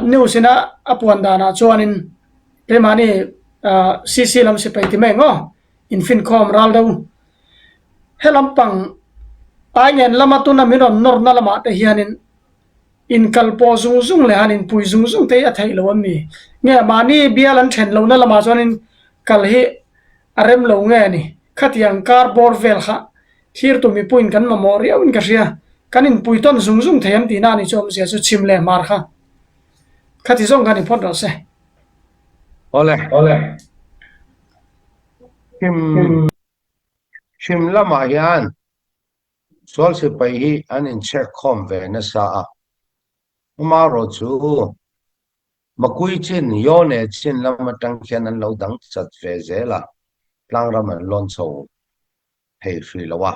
News ina a puan danah chuanin keimahni CC lam sipai ti mai ang aw, infinkhawm ral do. He lampang Taingen lama tuna min rawn nawrna lamah te hianin inkal pawh zung zung leh han inpui zung zung te hi a theih lo an ni. Nge mahni bial an then lohna lamah chuanin kal hi a rem lo nge a ni. Khatiang kar bawr vel kha Thirtu mipuiin kan mamawh riauin ka hria. Kan inpui tawn zung zung thei an tihna a ni chu awmzia chu chhim leh hmar kha. Khati zawng khan inphawt rawh se. Awle. Chhim chhim lamah hian sual sipai hi an inchhek khawm ve nasa a. Amaherawh chu Makui chin, Yone chin lam atang khian an lo dang chat ve zel a, tlangram an lawn chho thei hrih lo a.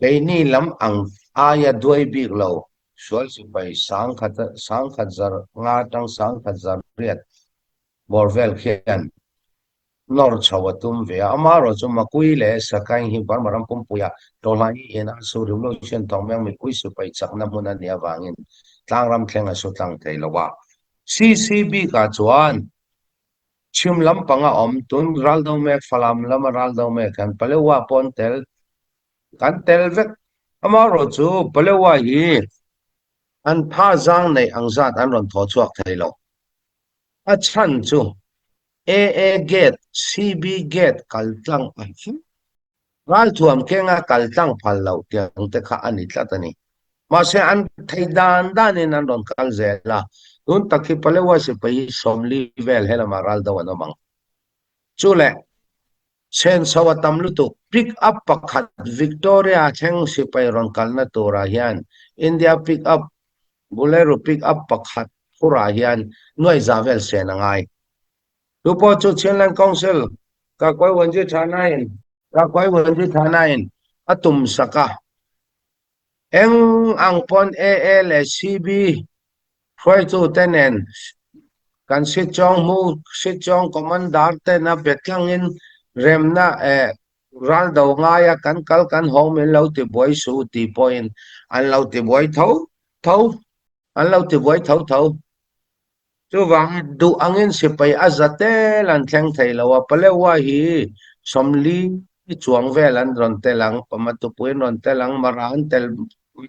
Keini lam ang aia duai bik lo sual sipai sangkhat sangkhat zar nga atang sangkhat zar riat bawr vel khian nawr chho a tum ve a. Amaherawh chu Makui leh Sakaing hi Burma ram pumpuia Tawhlai in a su revolution tawng meng mipui sipai chakna hmun a nih avangin tlangram thleng a su tlang thei lo a. CC bikah chuan Chhim lampang a awm, tun ral do mek, Falam lama ral do mek hian Palewa pawh an tel, kan tel vek. Amaherawh chu Palewa hi an tha zang neih ang zat an rawn thaw chhuak thei lo. A chhan chu AA gate, CB gate kal tlang a him. Ralthuam kenga kal tlang phal loh tiang te kha a ni tlat a ni. Mahse an thei dan danin an rawn kal zel a, tun tak hi Palewa sipai hi 40 vel helamah ral do an awm ang. Chu leh chhenchho a tam lutuk. Pick up pakhat Victoria thleng sipai rawn kalna turah hian India pick up Bolero pick up pakhat phurah hian nuai za vel sen a ngai. Chu pawh chu Chinland Council Kakuai Wanji Thanain Kakuai Wanji Thanain a tum sak a. Eng ang pawn AA leh CB hruaitute nen kan Sichawng hmu Sichawng Commander ten a be tlangin remna eh ral do ngaia kan kal kan hawng min lo ti buai suh tih pawhin an lo ti buai tho tho an lo ti buai tho tho. Chuvangin duh angin sipai a za tel an thleng thei lo a, Palewa hi 40 chuang vel an rawn tel ang, Pamatupui an rawn tel ang, Mara an tel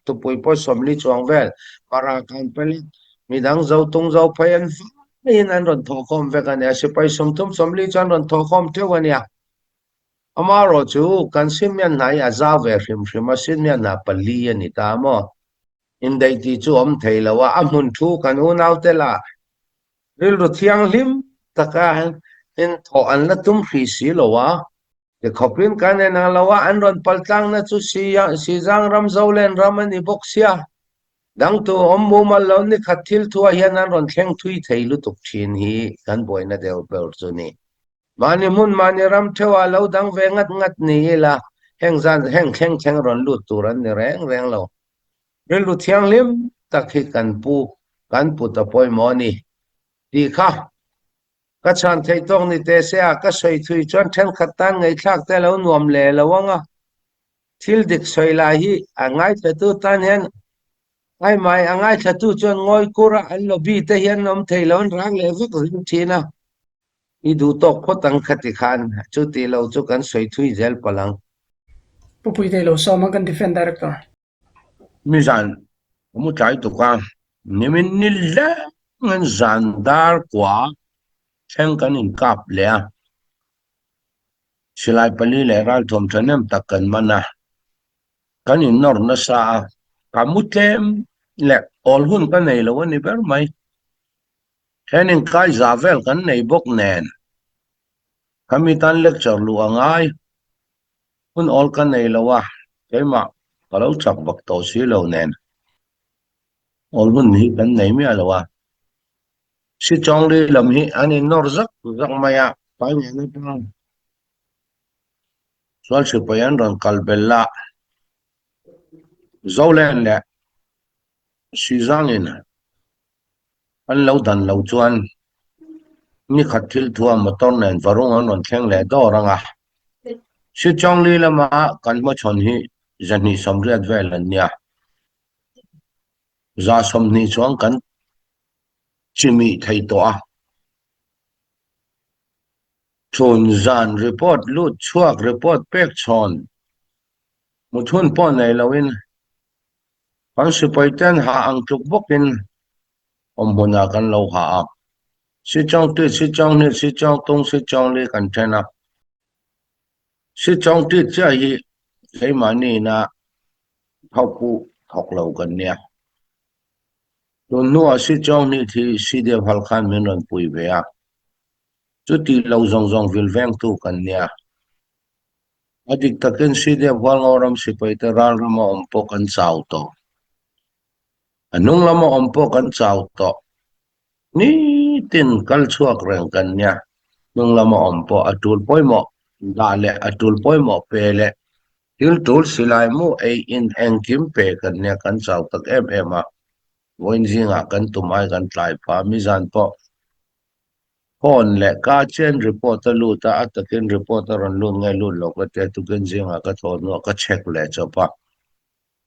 tupui pawh 40 chuang vel, Mara kan pelit, midang Zotung Zophei an vaiin an rawn thawhkhawm vek a nia, sipai 30 40 chu an rawn thawhkhawm theuh a nia. Amaherawh chu kan Simian hna hi a zau ve hrim hrim a, Simian hna pali a ni ta maw? Indaih tih chu awm thei lo a, a hmun thu kan unaute lah rilru thianghlim taka inthawh an la tum hrih si lo a. Tikhawpin kan en ang lo a, an rawn pal tlangna chu Sizang ram Zolen ram a ni bawk sia. Dangtu awm mumal lo ni khat thil thuah hian an rawn thleng thui thei lutuk thin hi kan buaina deuh ber chu ni. Mahni hmun mahni ram theuhah lo dang ve ngat ngat ni ila heng zan heng thleng thleng rawn lut tur an ni reng reng lo. Rilru thianghlim tak hi kan pu kan put a pawimawh a ni tih kha ka chhan theih tawk ni teh se a, ka sawi thui chuan thenkhat tan ngaihthlak te a lo nuam leh lo ang a, thil dik sawi lai hi a ngaithlatu tan hian ai mai a ngaithlatu chuan ngawi kur a an lobby te hian an awm thei lo an rang leh vek zel thin a, i duh tawk phawt ang kha ti khan chu tih lo chu kan sawi thui zel palh ang. Pu Puitei lo sawm ang kan Defence Director. Nizan ka mu tlai tuk a, nimin ni lengin zan dar kua thleng kan inkap leh a, silai pali leh ralthuam thahnem tak kan man a, kan innawr nasa a, ka mu tlem leh awl hun ka nei lo a ni ber mai. Training kai za vel kan nei bawk nen khami tan lecture luh a ngai. Hun awl ka nei lo a, keimah ka lo chak vak tawh si lo nen awl hun hi kan nei miah lo a. Sichawngli lam hi an innawr zak zak mai a, pai ngen atang chuan sipai an rawn kal belh a, Zolen leh Sizangin An lo dan lo chuan ni khat thil thua motor nen varung an rawn thleng leh dawr ang a. Sichawngli lama kan hmachhawn hi 280 vel an nia. 120 chuang kan. chimih thei tawh a. Chhun zan report lut chhuak report pek chhawn muthun pawh nei loin kan sipai ten hah ang tluk bawkin awm hmunah kan lo hah a. Sichawng tit, sichawng hnih, sichawng tung, sichawng li kan then a. Sichawng tit chiah hi keimahni ina thawkpu thawk lo kan nia. Tun hnuah sichawng hnih thi CDF hal khan min rawn pui ve a. Chuti lo zawng zawng vil vengtu kan nia. A dik takin CDF Hualngo ram sipaite ral rama awm pawh kan chau tawh. A hnung lama awm pawh kan chau tawh. Nitin kal chhuak reng kan nia. Hnung lama awm pawh a tul pawimawh dah leh a tul pawimawh pe leh thil tul silai mu ei in engkim pe kan nia kan chau tak em em a. Vawiin zingah kan tum ai kan tlai phah mizan pawh phone leh ka chen report a lut a, a takin report a rawn lut nge lut lo ka tia tukin zingah ka thaw hnuah ka check leh chawp a.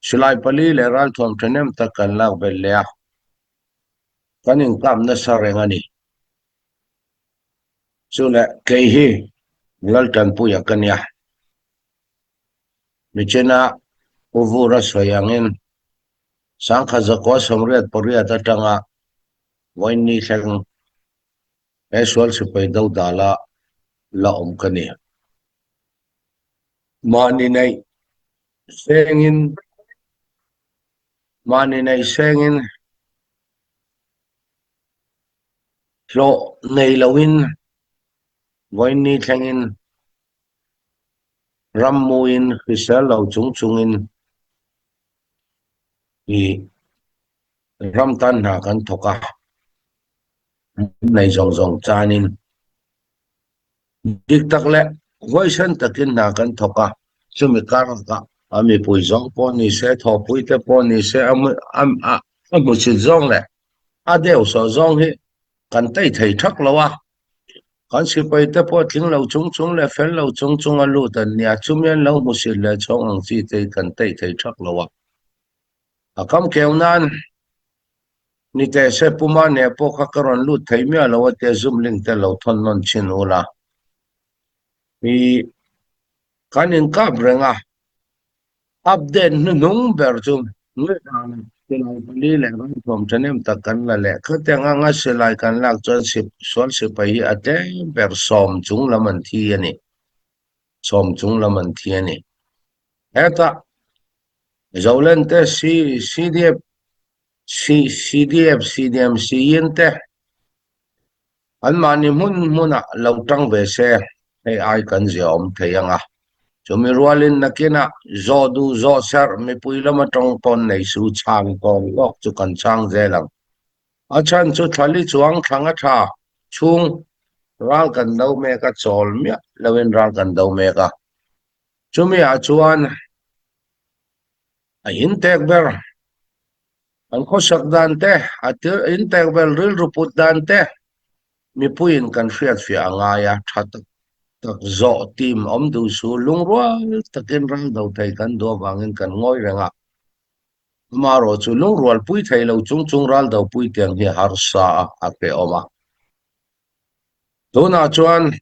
Silai pali leh ralthuam thahnem tak kan lak belh leh a, kan inkap nasa reng a ni. Chu leh kei hi Laltanpuia ka nia. Michina U Vura sawi angin Sangkha zakua 88 atanga vawiin thleng he sual sipai dodala la awm ka ni. Mahni neih sengin mahni neih sengin hlawh nei loin vawiin thlengin rammuin hrisel lo chung chungin i ram tan hna kan thawk a, nei zawng zawng chanin dik tak leh huaisen takin hna kan thawk a, chumi karah a mipui zawng pawh ni se, thawhpui te pawh ni se, a a hmusit zawng leh a deuhsawh zawng hi kan tei thei thak lo a, kan sipai te pawh tling lo chung chung leh fel lo chung chung a lut an nia, chumi an lo hmusit leh chhawng ang chi te hi kan tei thei thak lo a. A kam keu nan ni teh se puma neh pawh kha ka rawn lut thei miah lo a tia zoom link te lo thawn nawn chhin ula. Hi kan inkap reng a, update hnuhnung ber chu ngaihdan silai pali leh ralthuam thahnem tak kan la leh. Khatiang anga silai kan lak chuan sual sipai hi a tlem ber sawm chung lam an thi a ni. Sawm chung lam an thi a ni. Hetah Zolen te C CDF C CDF CDM CN te anmahni hmun hmunah lo tang ve se hei ai kan zia awm thei ang a. Chumi rualin nakinah zawh duh zawh serh mipui lama tawng pawn nei su chhang tawng tawk chu kan chhang zel ang. A chhan chu thlali chuang thlang a tha chhung ral kan do mek a chawl miah loin ral kan do mek a. Chumi ah chuan a intek ber an khawsak dan te, a intek ber rilru put dan te mipuiin kan hriatfiah a ngai a, tha tak tak zawh team awm duh su lungrual takin ral do thei kan duh avangin kan ngawi reng a. Amaherawh chu lungrual pui thei lo chung chung ral do pui tiang hi harsa a, a hrehawm a. Tunah chuan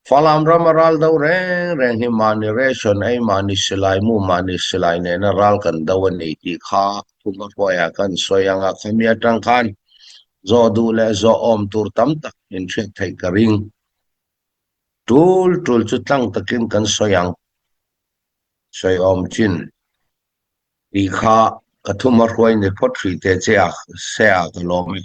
Falam rama ral do reng reng hi mahni ration ei, mahni silai mu, mahni silai nena ral kan do a ni tih kha thuma hruaiah kan sawi ang a, khami atang khan zawh duh leh zawh awm tur tam tak in hriat theih ka ring. Tul tul chu tlang takin kan sawi ang, sawi awm chin tih kha ka thuma hruai ni phawt hrih te che a, se ah ka lawm e.